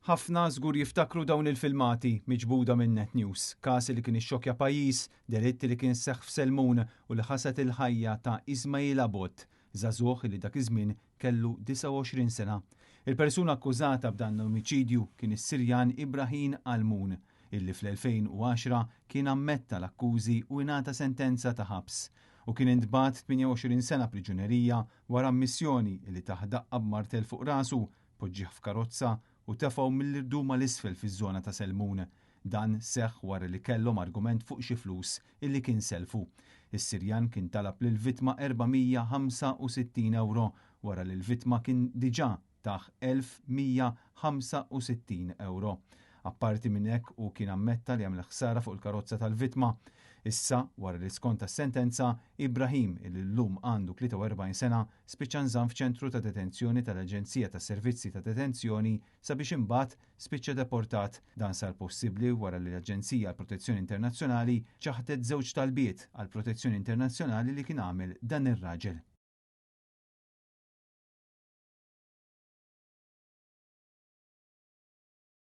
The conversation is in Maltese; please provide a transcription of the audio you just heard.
Ħafna żgur jiftakru dawn il-filmati miġbuda minn Net News, każ li kien ixxokkja pajjiż, delitt li kien seħħ f'Selmun u li ħasad il-ħajja ta' Ismail Abot, żagħżugħ li dak iż-żmien kellu 29 sena. Il-persuna akkużata b'dan l-omiċidju kien is-Sirjan Ibrahim Almun, illi fl-2010 kien ammetta l-akkużi u ingħata sentenza ta' ħabs u kien intbagħat 28 sena priġunerija wara ammissjoni li tah daqqa b'martell fuq rasu, poġġih f'karozza u tefgħu mill-irdum 'l isfel fiż-żona ta' Selmun. Dan seħħ wara li kellhom argument fuq xi flus illi kien selfu. Is-Sirjan kien talab lill-vittma 465 ewro wara li l-vittma kien diġà tah 1165 ewro. Apparti minn hekk hu kien ammetta li għamel ħsara fuq il-karozza tal-vittma. Issa, wara li skonta s-sentenza, Ibrahim, illi llum għandu 43 sena, spiċċa nżamm f'ċentru ta' detenzjoni tal-Aġenzija tas-Servizzi ta' Detenzjoni sabiex imbagħad spiċċa deportat. Dan sar possibbli wara li l-Aġenzija għall-Protezzjoni Internazzjonali ċaħdet żewġ talbiet għal protezzjoni internazzjonali li kien għamel dan ir-raġel.